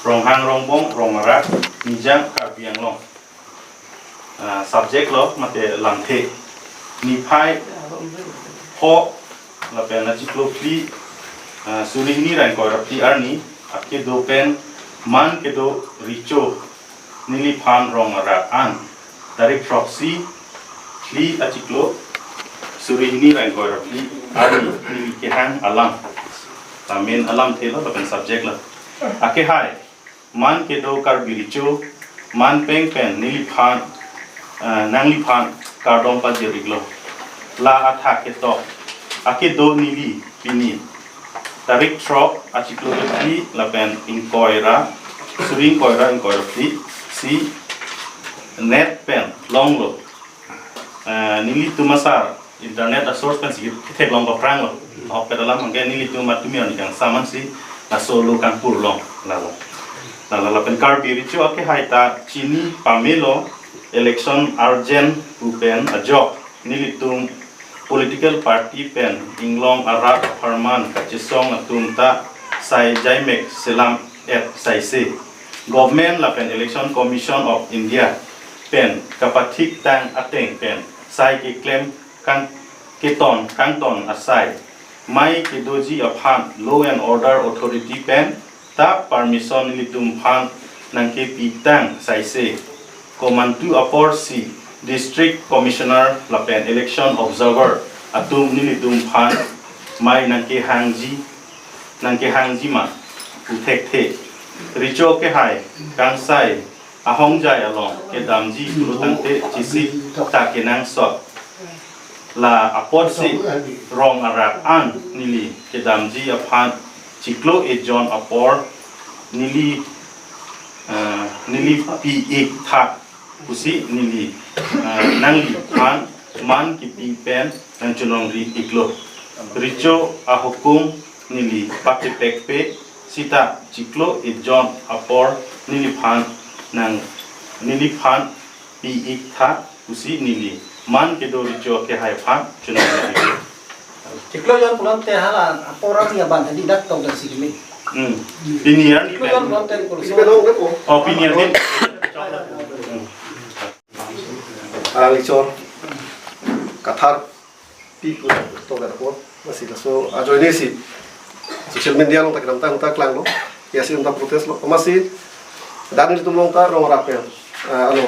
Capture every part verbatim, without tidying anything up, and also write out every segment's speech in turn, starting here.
Ronghang Rongbong Rong Arak, Nijang Karbi Anglong. Ah, subject lo mate lamthe. Niphai pho lapen achiklo phli, ah, suri hini ra ingkoi ra phli arni, akedo pen man kedo recho neliphan Rong Arak an tarik throksi phli achiklo suri hini ra ingkoi ra phli arni neli kehang alam. Amen, alamthe lo lapen subject lo. Akehai, man kedo Karbi recho, man peng pen neliphan, eh, nangliphan kardom pajir-iklo. La athak ketok, akedo neli pini tarik throk achiklo phli lapen ingkoi ra, suri ingkoi ra ingkoi ra phli si net pen longlo. Eh, nelitum asar internet a-source pensi kethek long paprang lo. Ahokpet alam anke nelitum atumi arni kangsam ansi laso lo kangpur long lalo. Lalo lapen Karbi recho akehai ta chini pamelo, election urgent pu pen ajok nelitum political party pen inglong arat apharman kachesong atum ta sai jaimek selam-et saise. Government lapen Election Commission of India pen kapathik tang ateng pen sai keklem kang keton kangton asai, mai kedoji aphan law and order authority pen ta permission nelitum aphan nangkepi tang saise. Komantu apor si District Commissioner lapen election observer atum nelitum aphan mai nangkehangji, nangkehangji ma pu thekthe. Recho kehai kangsai ahongjai along kedamji pulo tangte chesik ta kenangsot. La apotsi Rong Arak an neli kedamji aphan chiklo ejon apor neli, eh, neli pi-ik tha pusi neli, eh, nangliphan man kepi pen nangchonongri-iklo. Recho ahukum neli pakepekpe sita chiklo ejon apor neliphan nang neliphan pi-ik tha pusi neli man kedo recho kehai aphan chonong. Chiklo ejon pulote hala apor arni abang hadi dak tong dan sikimi. Hmm. Pini arni chiklo ejon pen. Pulote kurso. Pini pen hong lepo. Oh, pini arni. Hmm. Arang ichor Kathar pi pu to ga po masi laso ajoine si social media along ta kedamtang ta klanglo, ya si unta protest lo, masi dan nelitum along ta Rong Arak pen, eh, ano,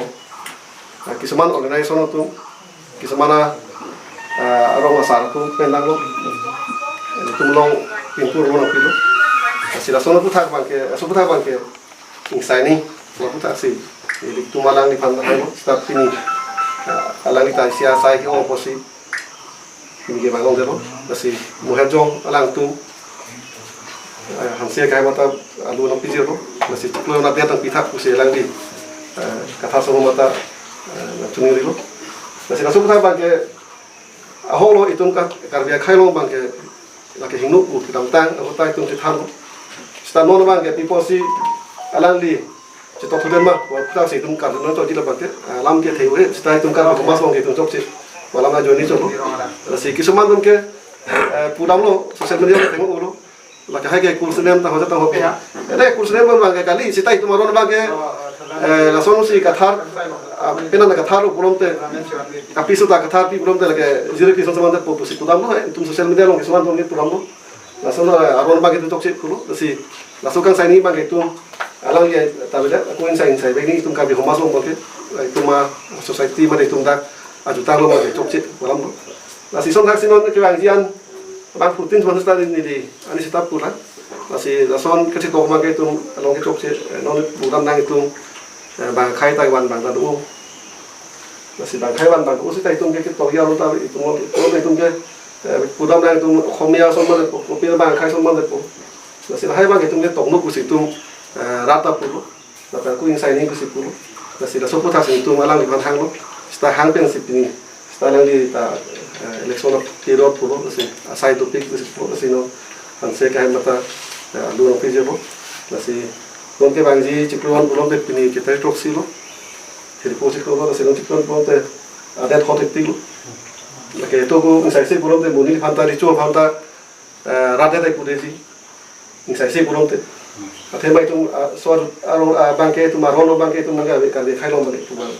eh, kisuman organization atum, kisuman a, eh, arong asar atum pen danglo, nelitum along pingkur lo nangpilo, masi laso aputhak abangke, laso aputhak abangke ingsai ni, laso aputhak si, nelitum alangliphan hanglo, start pini, eh, alangli ta isi asai ke-ong apotsi, pini kevang longdetlo, lasi Mohet Jong alangtum, eh, Hanse Akai mata alu nangpijirlo, lasi chiklo na dia tang pithak pusi alangli, eh, Kathar Songho mata, eh, nangchoningri lo. Lasi laso aputhak abangke ahok lo, itum ka Karbi akhei along abangke lake hingno pu kedamtang ahut ta itum chethanlo. Seta non abangke pi apotsi alangli chetok thuden ma, wa puthak si itum kar non chokche la abangke, ah, alam kethe ave, seta itum kar komas abangke itum chokche, wa alam ajoine choklo. Lasi kisuman atumke, eh, pudamlo, social media along tenglo. Lake hai ke kursi nem ta hoja ta hopi. Ede kursi nem abangke kali, seta itum aron abangke, eh, lason si Kathar, ah, penan Kathar pulote, kapiso ta Kathar pi pulote lake jire kison saman ta po pusi pudamlo, eh, itum social media along kisuman atumke pudamlo. Lason, eh, aron abangke itum chokche pulo, lasi laso kangsai ni abangke itum alangli ta beda, ako ingsai ingsai bek ni itum Karbi Homas along abangke, eh, itum a society mate itum dak ajutang along abangke chokche pu alam lo. Lasi son thak si non kevangji an abang putin thon sta neli, ani seta pula. Lasi lason kachetok abangke itum along kechokche, eh, non pudam nang itum, eh, bang akhei ta van bang ta do. Lasi bang akhei van bang do seta itumke ketok ya lo ta itum lo, itum ke, eh, pudam nang itum Okhomia ason manpo, kopi bang akhei ason manpo. Lasi lahai abang itumke tokno pusi itum, eh, rat ta pulo. Lapen ako ingsai ni pusi pulo. Lasi laso aputhak si itum alangliphan hanglo. Seta hang pensi pini, seta alangli ta, eh, election period pulo, lasi asai topic pusi pulo, lasi non Hanse Akai mata, eh, alu nangpijirlo. Lasi non kevangji chiklo ejon pulote pini ke tarik throksi lo. Thirpo chiklo lo, lasi non chiklo ejon pulote adet hot ektik lo. Lake to ko ingsai se pulote monit aphan ta recho aphan ta, eh, rat det ai pudesi. Ingsai se pulote. Athema itum, ah, so, aro, ah, abangke itum aron abangke itum nangga Karbi akhei along abangke itum aro.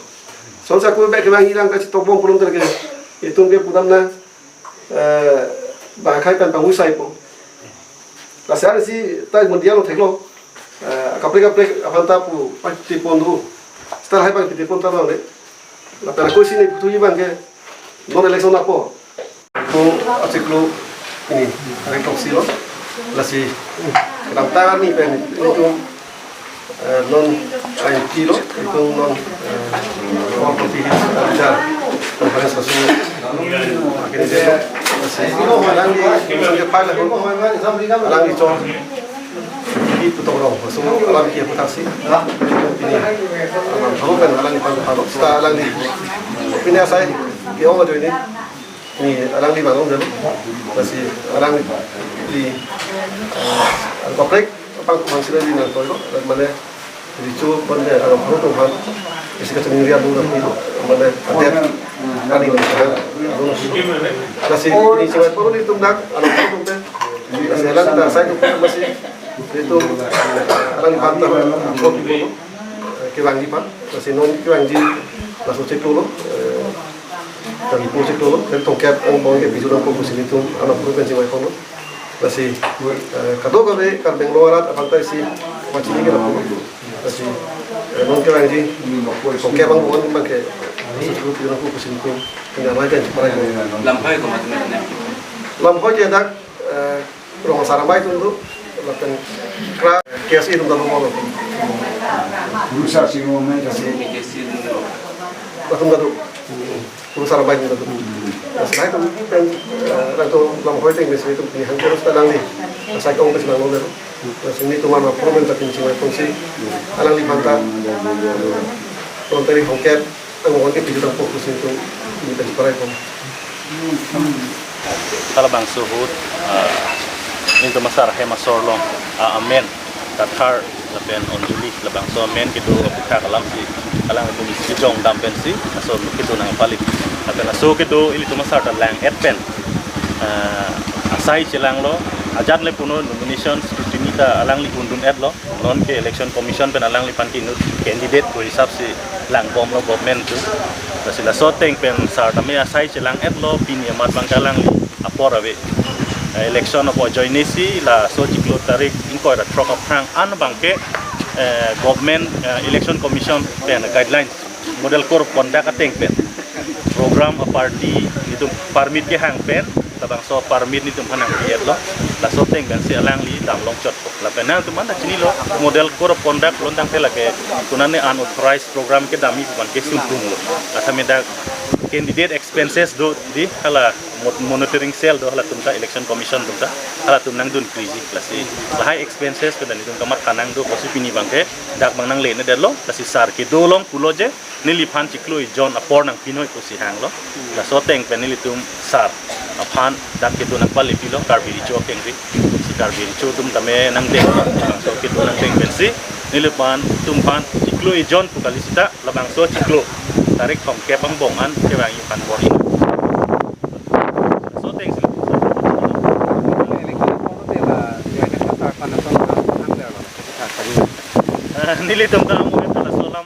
Son sa ku bek kevang ilang kachetokbom pulote ke itum ke pudam na, eh, bang akhei pen pangusai po. Lasi arnisi ta mundial lo theklo. Eh, kaprek kaprek aphan ta pu pati pon do. Seta lahai pangpiti pon ta lo le. Lapen ako isi nangputhuji abangke non election apor. Itum achiklo ini, hari toksi lo. Lasi kedam ta ni pen itum, eh, non I M P lo, itum non, eh, All Party Hills Conference aso akin dia lo. Lasi alangli, alangli pala, alangli chong. Di putong rong, so alam ke putar si. Ini, alam haru kan alangphan haru. Seta alangli. Ini asai ke-ong ajo ini. Ini alangli bang ong dulu. Lasi alangli, eh, kaprek pang pang sila di nang toilo. Mane di chu pon de alam haru atum aphan isi kachiningri alam dulu. Mane adet ani ini. Lasi ini cuma perlu ditundak alam haru atum te. Lasi alang ta sai tu masih itu alang pantang, eh, kevangji aphan. Lasi non kevangji laso chiklo lo, eh, kami po chiklo lo, kami tongkep angbong ke piju nangpo pusi nelitum anak guru pensi mai kono. Lasi, eh, kadokave Karbi Anglong arat aphan ta isi pachini ke nangpo. Lasi, eh, non kevangji tongkep angbong abangke piju nangpo pusi nelitum kami amai kan cheparai. Lamphai komat met ne. Lamphai ke dak, eh, rong asar amei atum do, lapen kra K S A atum ta do mo. Kurusar si mo men kasi. Atum ta do. Kurusar amei atum ta do. Lasi lahai atum pen, eh, latum lamphai ateng besi atum pini hang terus ta alangli. Asai ke-ong besi lang lo. Lasi nelitum anak problem ta pini chiningri ponsi alangliphan ta. Kontari hongket. Angbong ke piju nangpo pusi nelitum ini pen cheparai pon. Halabangso ahut, ah, nelitum asar hem asor along, ah, amen, Kathar lapen Anjali, labangso amen kedo aphuthak alam si alangtum kejong dam pensi aso kedo nangpalit. Lapen aso kedo ilitum asar ta lang-et pen, ah, asai chelanglo, ajat le puno nomination scrutiny ta alangli undun-etlo. Non ke Election Commission pen alangliphan ke inut candidate ko hisap si langbomlo government atum. Lasi laso ateng pen sar tame asai chelang-etlo, pini amat abangke alangli apor ave. Eh, election apor ajoine si laso chiklo tarik ingkoi ra throk aphrang an abangke, eh, government, eh, Election Commission pen guidelines Model Code of Conduct ateng pen program a-party nelitum permit kehang pen, labangso permit nelitum aphan nangpi-etlo, laso ateng pensi alangli dam longchotpo. Lapen nangtum anta chinilo, Model Code of Conduct pulo tangte lake konane unauthorized program kedam pu abangke suntung lo. Athame dak candidate expenses do di hala mo-, monitoring cell do halatum ta, Election Commission atum ta, halatum nangdun kriji. Lasi lahai expenses pen nelitum kamatha nangdo pusi pini abangke dak abang nangle-nedetlo. Lasi sar kedo along pulo je neliphan chiklo ejon apor nangpi noi pusi hanglo. Laso ateng pen nelitum sar aphan dak kedo nangpale pilo Karbi Recho akengri. Si Karbi Recho atum tame nangdeng, labangso kedo nangdeng pensi neliphan, ilitum aphan chiklo ejon pu kali seta labangso chiklo tarik throngkep angbong an kevangji aphan bor-i. Laso ateng si. Ah, nelitum ta amo